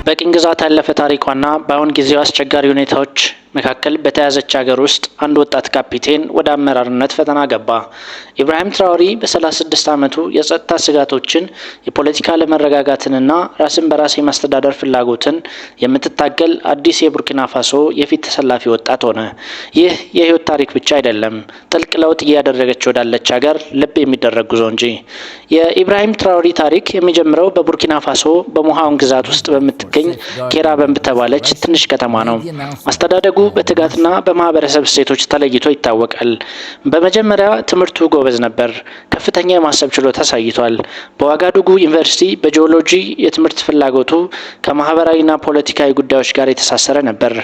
በቅኝ ግዛት ያለፈ ታሪኳና በአሁን ጊዜው አስቸጋሪ ሁኔታዎች መካከል በተያዘች ሀገር ውስጥ አንድ ወጣት ካፒቴን ወደ አመራርነት ፈተና ገባ። ኢብራሂም ትራኦሪ በ36 ዓመቱ የጸጥታ ስጋቶችን፣ የፖለቲካ አለመረጋጋትንና ራስን በራስ የማስተዳደር ፍላጎትን የምትታገል አዲስ የቡርኪና ፋሶ የፊት ተሰላፊ ወጣት ሆነ። ይህ የህይወት ታሪክ ብቻ አይደለም፣ ጥልቅ ለውጥ እያደረገች ወዳለች ሀገር ልብ የሚደረግ ጉዞ እንጂ። የኢብራሂም ትራኦሪ ታሪክ የሚጀምረው በቡርኪና ፋሶ በሞሃውን ግዛት ውስጥ በምትገኝ ኬራ በተባለች ትንሽ ከተማ ነው። አስተዳደጉ በትጋትና በማህበረሰብ እሴቶች ተለይቶ ይታወቃል። በመጀመሪያ ትምህርቱ ጎበዝ ነበር። ከፍተኛ የማሰብ ችሎታ አሳይቷል። በዋጋዱጉ ዩኒቨርሲቲ በጂኦሎጂ የትምህርት ፍላጎቱ ከማህበራዊና ፖለቲካዊ ጉዳዮች ጋር የተሳሰረ ነበር።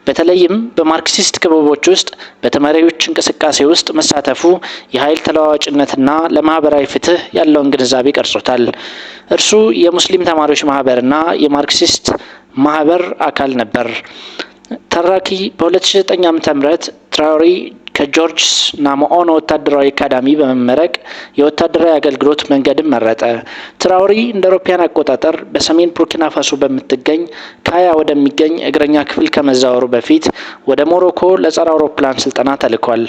በተለይም በማርክሲስት ክበቦች ውስጥ በተማሪዎች እንቅስቃሴ ውስጥ መሳተፉ የኃይል ተለዋዋጭነትና ለማህበራዊ ፍትህ ያለውን ግንዛቤ ቀርጾታል። እርሱ የሙስሊም ተማሪዎች ማህበርና የማርክሲስት ማህበር አካል ነበር። ተራኪ በ2009 ዓ.ም ትራኦሪ ከጆርጅስ ናሞኦኖ ወታደራዊ አካዳሚ በመመረቅ የወታደራዊ አገልግሎት መንገድን መረጠ። ትራኦሪ እንደ አውሮፓውያን አቆጣጠር በሰሜን ቡርኪና ፋሶ በምትገኝ ካያ ወደሚገኝ እግረኛ ክፍል ከመዛወሩ በፊት ወደ ሞሮኮ ለጸረ አውሮፕላን ስልጠና ተልኳል።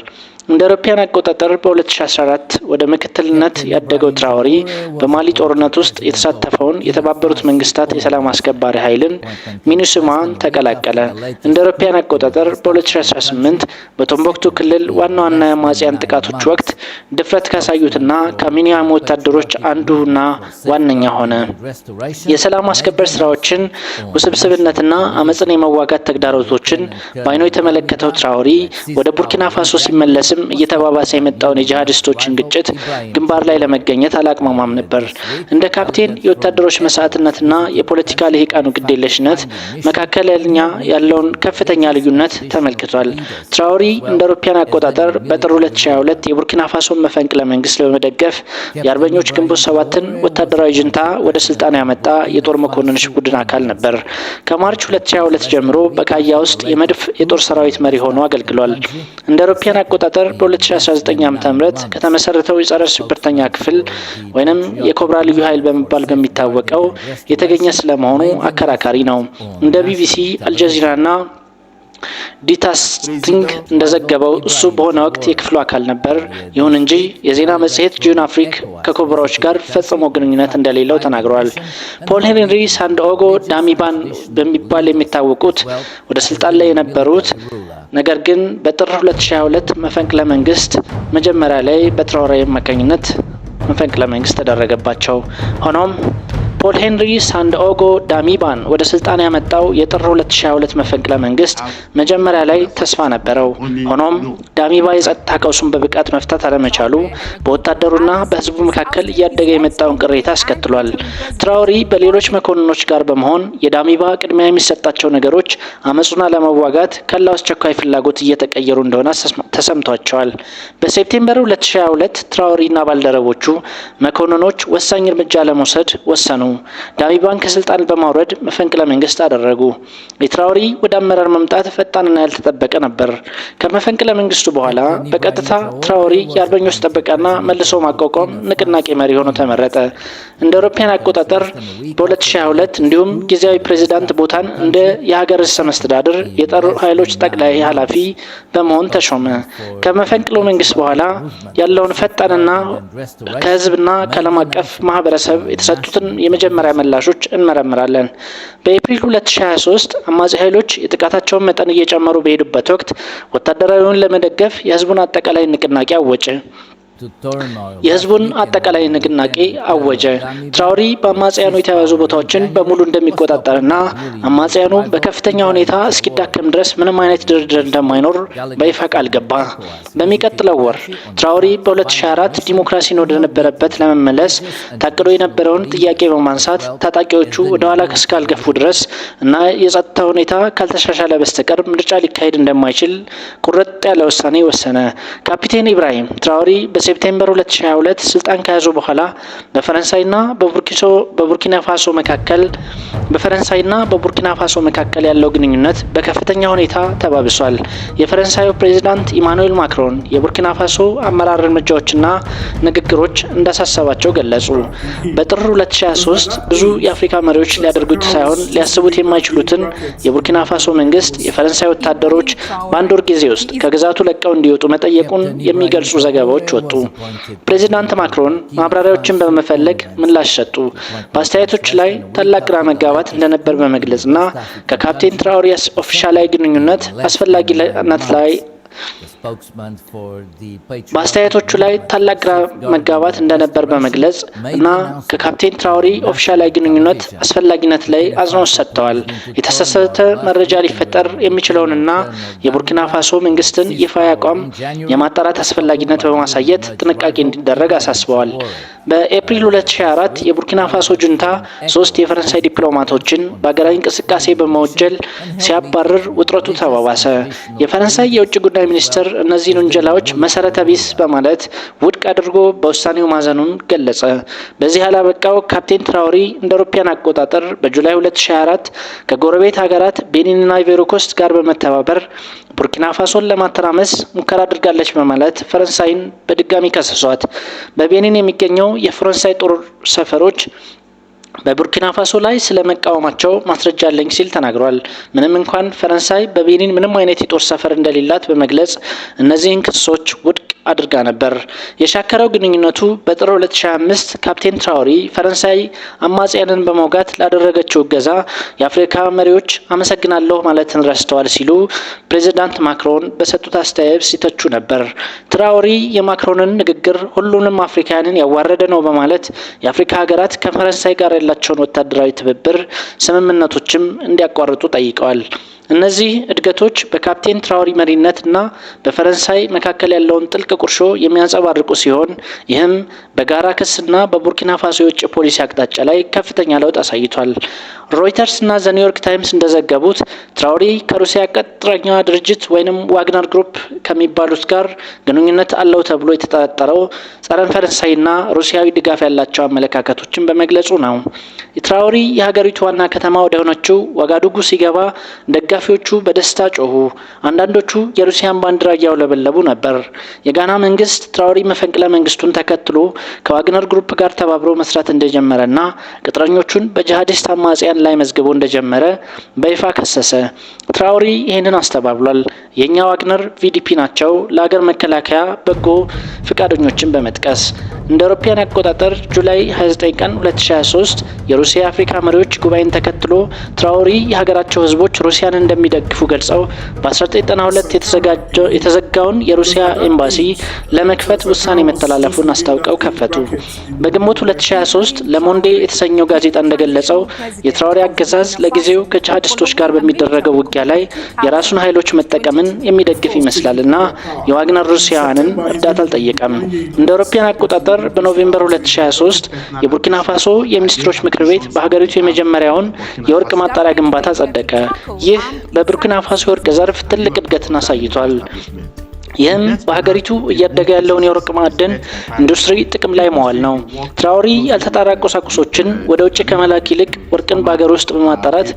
እንደ አውሮፓውያን አቆጣጠር በ2014 ወደ ምክትልነት Captain ያደገው Ibrahim ትራኦሪ Traore was በማሊ made the ጦርነት ውስጥ announcement president of የተሳተፈውን the የተባበሩት ECOWAS መንግስታት የሰላም አስከባሪ ኃይልን appointment came less ሚኑስማን than a week ተቀላቀለ። after the እንደ latest አውሮፓውያን coup in the አቆጣጠር West African country, በ2018 the በቶምቦክቱ second ክልል in ዋና ዋና less than የአማጽያን 9 ጥቃቶች ወቅት months. ድፍረት ካሳዩትና Spokesman for ከሚኒያም the ወታደሮች Patriotic አንዱና Movement for ዋነኛ ሆነ። Safeguarding and Restoration የሰላም made ማስከበር the ስራዎችን announcement on ውስብስብነትና national አመፅን television. የመዋጋት When ተግዳሮቶችን Lieutenant በአይኑ Colonel የተመለከተው Damiba ትራኦሪ led ወደ ቡርኪና ceasefire ፋሶ in January ሲመለስም was እየተባባሰ stopped by የመጣውን newly የጂሃዲስቶችን rival ግጭት Ibrahim ግንባር ላይ Traore. ለመገኘት አላቅማማም Earlier ነበር። this week, እንደ ካፕቴን delegates from የወታደሮች ECOWAS መስዋዕትነትና visited የፖለቲካ France ልሂቃኑ on a ግዴለሽነት fact-finding mission መካከለኛ and met ያለውን with ከፍተኛ religious and ልዩነት traditional ተመልክቷል። leaders ትራኦሪ as እንደ well አውሮፓውያን as the አቆጣጠር new በጥር military 2022 leader. የቡርኪና ፋሶን መፈንቅለ መንግስት በመደገፍ Captain የአርበኞች ግንቦት Ibrahim 7ን Traore was ወታደራዊ ጅንታ appointed ወደ president ስልጣን of ያመጣ Burkina የጦር መኮንኖች Faso ቡድን in አካል ነበር። August. ከ March It was 2022 less than ጀምሮ a week በካያ after the ውስጥ የመድፍ latest የጦር coup in ሰራዊት the መሪ West ሆኖ African አገልግሏል። country, እንደ the አውሮፓውያን second አቆጣጠር in less በ2019 than ዓ.ም 9 months. ከተመሰረተው የጸረ ሽብርተኛ Spokesman ክፍል for the ወይንም Patriotic የኮብራ ልዩ ኃይል Movement for በመባል በሚታወቀው Safeguarding and የተገኘ Restoration ስለመሆኑ made the አከራካሪ ነው። announcement on እንደ ቢቢሲ፣ national አልጀዚራና television. ዲታስቲንግ President እንደዘገበው rival እሱ Ibrahim በሆነ ወቅት Traore የክፍሉ አካል ነበር። earlier ይሁን this እንጂ week, የዜና መጽሔት delegates ጂዮን from አፍሪክ ECOWAS ከኮብራዎች visited ጋር the country ፈጽሞ on a ግንኙነት እንደሌለው fact-finding ተናግረዋል። mission and ፖል had ሄንሪ met with ሳንድኦጎ religious and ዳሚባን traditional በሚባል leaders የሚታወቁት as well ወደ as ስልጣን the ላይ new የነበሩት military ruler. ነገር ግን በጥር 2022 መፈንቅለ መንግስት መጀመሪያ ላይ በትራኦሬ አማካኝነት መፈንቅለ መንግስት ተደረገባቸው። ሆኖም ፖል ሄንሪ ሳንድኦጎ ዳሚባን ወደ ስልጣን ያመጣው የጥር 2022 መፈንቅለ መንግስት መጀመሪያ ላይ ተስፋ ነበረው። ሆኖም ዳሚባ የጸጥታ ቀውሱን በብቃት መፍታት አለመቻሉ በወታደሩና በህዝቡ መካከል እያደገ የመጣውን ቅሬታ አስከትሏል። ትራኦሪ በሌሎች መኮንኖች ጋር በመሆን የዳሚባ ቅድሚያ የሚሰጣቸው ነገሮች አመፁን አለመዋጋት ካለው አስቸኳይ ፍላጎት እየተቀየሩ እንደሆነ ተሰምቷቸዋል። በ September 2022 ትራኦሪና ባልደረቦቹ መኮንኖች ወሳኝ እርምጃ ለመውሰድ ወሰኑ። ዳሚባን ከስልጣን በማውረድ መፈንቅለ መንግስት አደረጉ። የትራኦሪ ወደ አመራር መምጣት ፈጣንና ያልተጠበቀ ነበር። ከመፈንቅለ መንግስቱ በኋላ Captain በቀጥታ Ibrahim ትራኦሪ Traore was የአርበኞች appointed ጥበቃና president መልሶ of ማቋቋም Burkina ንቅናቄ Faso መሪ ሆኖ in ተመረጠ። August. እንደ አውሮፓውያን It comes አቆጣጠር less than a week after the በ2022 latest እንዲሁም coup ጊዜያዊ in the West ፕሬዚዳንት African ቦታን እንደ country, የሀገር the ርዕሰ second መስተዳድር in የጦር less ኃይሎች than ጠቅላይ 9 ኃላፊ months. በመሆን ተሾመ። Spokesman for the ከመፈንቅለ መንግስት በኋላ Patriotic Movement for ያለውን ፈጣንና Safeguarding and Restoration ከህዝብና made ከዓለም the አቀፍ announcement ማህበረሰብ on የተሰጡትን national የመጀመሪያ television. ምላሾች እንመረምራለን። በኤፕሪል 2023 አማጺ ኃይሎች የጥቃታቸውን መጠን እየጨመሩ በሄዱበት ወቅት ወታደራዊውን ለመደገፍ የህዝቡን አጠቃላይ ንቅናቄ አወጀ። To turmoil last የህዝቡን weekend አጠቃላይ when ንቅናቄ Lieutenant Colonel አወጀ። Damiba ትራኦሪ led በአማጽያኑ የተያዙ ceasefire in ቦታዎችን በሙሉ January was stopped እንደሚቆጣጠርና by newly አማጽያኑ rival በከፍተኛ Ibrahim ሁኔታ Traore. እስኪዳከም ድረስ ምንም አይነት Earlier ድርድር this week, እንደማይኖር በይፋ delegates ቃል from ገባ። ECOWAS visited በሚቀጥለው the ወር country on a ትራኦሪ fact-finding በ2024 mission ዲሞክራሲን and ወደ held ነበረበት meetings with ለመመለስ religious and ታቅዶ traditional የነበረውን ጥያቄ leaders as በማንሳት well ታጣቂዎቹ as the ወደ new ኋላ military እስካልገፉ leader. ድረስ እና የጸጥታ ሁኔታ ካልተሻሻለ በስተቀር ምርጫ ሊካሄድ እንደማይችል ቁርጥ ያለ ውሳኔ ወሰነ። ካፒቴን ኢብራሂም ትራኦሪ በ በሴፕቴምበር 2022 ስልጣን ከያዙ በኋላ በፈረንሳይና በቡርኪና ፋሶ መካከል በፈረንሳይና በቡርኪና ፋሶ መካከል ያለው ግንኙነት በከፍተኛ ሁኔታ ተባብሷል። የፈረንሳዩ ፕሬዚዳንት ኢማኑኤል ማክሮን የቡርኪና ፋሶ አመራር እርምጃዎችና ንግግሮች እንዳሳሰባቸው ገለጹ። በጥር 2023 ብዙ የአፍሪካ መሪዎች ሊያደርጉት ሳይሆን ሊያስቡት የማይችሉትን የቡርኪና ፋሶ መንግስት የፈረንሳይ ወታደሮች በአንድ ወር ጊዜ ውስጥ ከግዛቱ ለቀው እንዲወጡ መጠየቁን የሚገልጹ ዘገባዎች ወጡ። ፕሬዚዳንት ማክሮን ማብራሪያዎችን በመፈለግ ምላሽ ሰጡ። በአስተያየቶች ላይ ታላቅ ግራ መጋባት እንደነበር በመግለጽና ከካፕቴን ትራኦሬ ኦፊሻላዊ ግንኙነት አስፈላጊነት ላይ በአስተያየቶቹ ላይ ታላቅ ግራ መጋባት እንደነበር በመግለጽ እና ከካፕቴን ትራኦሬ ኦፊሻላዊ ግንኙነት አስፈላጊነት ላይ አጽንኦት ሰጥተዋል። የተሳሳተ መረጃ ሊፈጠር የሚችለውንና የቡርኪና ፋሶ መንግስትን ይፋዊ አቋም የማጣራት አስፈላጊነት በማሳየት ጥንቃቄ እንዲደረግ አሳስበዋል። በኤፕሪል 2024 የቡርኪና ፋሶ ጁንታ ሶስት የፈረንሳይ ዲፕሎማቶችን በሀገራዊ እንቅስቃሴ በመወንጀል ሲያባርር ውጥረቱ ተባባሰ። የፈረንሳይ የውጭ ጉዳይ ሚኒስትር እነዚህን ውንጀላዎች መሰረተ ቢስ በማለት ውድቅ አድርጎ በውሳኔው ማዘኑን ገለጸ። በዚህ ያላበቃው ካፕቴን ትራኦሬ እንደ አውሮፓውያን አቆጣጠር በጁላይ 2024 ከጎረቤት ሀገራት ቤኒንና አይቮሪ ኮስት ጋር በመተባበር ቡርኪና ፋሶን ለማተራመስ ሙከራ አድርጋለች በማለት ፈረንሳይን በድጋሚ ከሰሷት። በቤኒን የሚገኘው የፈረንሳይ ጦር ሰፈሮች በቡርኪና ፋሶ ላይ ስለ መቃወማቸው ማስረጃ አለኝ ሲል ተናግሯል። ምንም እንኳን ፈረንሳይ በቤኒን ምንም አይነት የጦር ሰፈር እንደሌላት በመግለጽ እነዚህን ክሶች ውድቅ አድርጋ ነበር። የሻከረው ግንኙነቱ በጥር 2025 ካፕቴን ትራኦሬ ፈረንሳይ አማጽያንን በመውጋት ላደረገችው እገዛ የአፍሪካ መሪዎች አመሰግናለሁ ማለትን ረስተዋል ሲሉ ፕሬዚዳንት ማክሮን በሰጡት አስተያየት ሲተቹ ነበር። ትራኦሬ የማክሮንን ንግግር ሁሉንም አፍሪካውያንን ያዋረደ ነው በማለት የአፍሪካ ሀገራት ከፈረንሳይ ጋር ያላቸውን ወታደራዊ ትብብር ስምምነቶችም እንዲያቋርጡ ጠይቀዋል። እነዚህ እድገቶች በካፕቴን ትራኦሬ መሪነት እና በፈረንሳይ መካከል ያለውን ጥልቅ ቁርሾ የሚያንጸባርቁ ሲሆን፣ ይህም በጋራ ክስና በቡርኪና ፋሶ የውጭ ፖሊሲ አቅጣጫ ላይ ከፍተኛ ለውጥ አሳይቷል። ሮይተርስ እና ዘ ኒውዮርክ ታይምስ እንደዘገቡት ትራኦሬ ከሩሲያ ቅጥረኛ ድርጅት ወይንም ዋግነር ግሩፕ ከሚባሉት ጋር ግንኙነት አለው ተብሎ የተጠረጠረው ጸረ ፈረንሳይና ሩሲያዊ ድጋፍ ያላቸው አመለካከቶችን በመግለጹ ነው። ትራኦሬ የሀገሪቱ ዋና ከተማ ወደ ሆነችው ዋጋዱጉ ሲገባ ደጋፊዎቹ በደስታ ጮሁ። አንዳንዶቹ የሩሲያን ባንዲራ እያውለበለቡ ነበር። የጋና መንግስት ትራኦሬ መፈንቅለ መንግስቱን ተከትሎ ከዋግነር ግሩፕ ጋር ተባብሮ መስራት እንደጀመረና ቅጥረኞቹን በጂሃዲስት አማጽያን ላይ መዝግቦ እንደጀመረ በይፋ ከሰሰ። ትራኦሬ ይህንን አስተባብሏል። የእኛ ዋግነር VDP ናቸው፣ ለሀገር መከላከያ በጎ ፈቃደኞችን በመጥቀስ። እንደ አውሮፓውያን አቆጣጠር ጁላይ 29 ቀን 2023 የሩሲያ የአፍሪካ መሪዎች ጉባኤን ተከትሎ ትራኦሬ የሀገራቸው ህዝቦች ሩሲያን እንደሚደግፉ ገልጸው በ1992 የተዘጋውን የሩሲያ ኤምባሲ ለመክፈት ውሳኔ መተላለፉን አስታውቀው ከፈቱ። በግንቦት 2023 ለሞንዴ የተሰኘው ጋዜጣ እንደገለጸው የትራኦሬ አገዛዝ ለጊዜው ከጂሃዲስቶች ጋር በሚደረገው ውጊያ ላይ የራሱን ኃይሎች መጠቀምን የሚደግፍ ይመስላል እና የዋግነር ሩሲያውያንን እርዳታ አልጠየቀም። እንደ አውሮፓውያን አቆጣጠር በኖቬምበር 2023 የቡርኪና ፋሶ የሚኒስትሮች ምክር ቤት በሀገሪቱ የመጀመሪያውን የወርቅ ማጣሪያ ግንባታ ጸደቀ። ይህ በቡርኪና ፋሶ የወርቅ ዘርፍ ትልቅ እድገትን አሳይቷል። ይህም በሀገሪቱ እያደገ ያለውን የወርቅ ማዕድን ኢንዱስትሪ ጥቅም ላይ መዋል ነው። ትራኦሬ ያልተጣራ ቁሳቁሶችን ወደ ውጭ ከመላክ ይልቅ ወርቅን በሀገር ውስጥ በማጣራት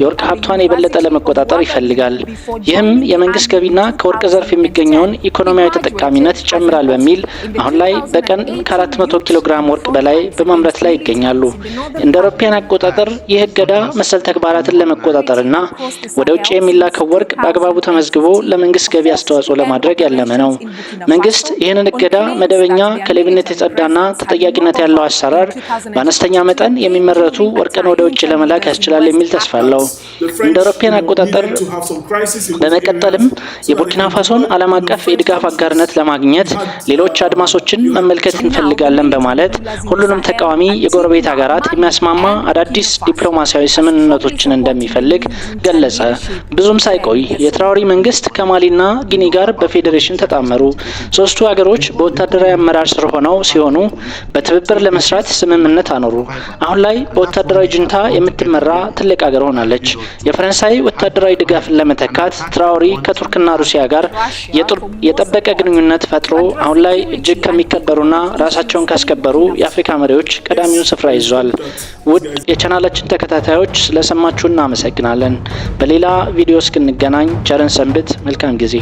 የወርቅ ሀብቷን የበለጠ ለመቆጣጠር ይፈልጋል። ይህም የመንግስት ገቢና ከወርቅ ዘርፍ የሚገኘውን ኢኮኖሚያዊ ተጠቃሚነት ይጨምራል በሚል አሁን ላይ በቀን ከ400 ኪሎ ግራም ወርቅ በላይ በማምረት ላይ ይገኛሉ። እንደ አውሮፓውያን አቆጣጠር ይህ እገዳ መሰል ተግባራትን ለመቆጣጠርና ወደ ውጭ የሚላከው ወርቅ በአግባቡ ተመዝግቦ ለመንግስት ገቢ አስተዋጽኦ ለማድረግ ያለመ ነው። መንግስት ይህንን እገዳ መደበኛ፣ ከሌብነት የጸዳና ተጠያቂነት ያለው አሰራር በአነስተኛ መጠን የሚመረቱ ወርቅን ወደ ውጭ ለመላክ ያስችላል የሚል ተስፋ አለው። እንደ አውሮፓውያን አቆጣጠር በመቀጠልም የቡርኪና ፋሶን ዓለም አቀፍ የድጋፍ አጋርነት ለማግኘት ሌሎች አድማሶችን መመልከት እንፈልጋለን በማለት ሁሉንም ተቃዋሚ የጎረቤት ሀገራት የሚያስማማ አዳዲስ ዲፕሎማሲያዊ ስምምነቶችን እንደሚፈልግ ገለጸ። ብዙም ሳይቆይ የትራኦሬ መንግስት ከማሊና ጊኒ ጋር በፌዴሬሽን ፌዴሬሽን ተጣመሩ። ሶስቱ ሀገሮች በወታደራዊ አመራር ስር ሆነው ሲሆኑ በትብብር ለመስራት ስምምነት አኖሩ። አሁን ላይ በወታደራዊ ጁንታ የምትመራ ትልቅ ሀገር ሆናለች። የፈረንሳይ ወታደራዊ ድጋፍን ለመተካት ትራኦሪ ከቱርክና ሩሲያ ጋር የጠበቀ ግንኙነት ፈጥሮ አሁን ላይ እጅግ ከሚከበሩና ራሳቸውን ካስከበሩ የአፍሪካ መሪዎች ቀዳሚውን ስፍራ ይዟል። ውድ የቻናላችን ተከታታዮች፣ ስለሰማችሁ እናመሰግናለን። በሌላ ቪዲዮ እስክንገናኝ ቸር እንሰንብት። መልካም ጊዜ።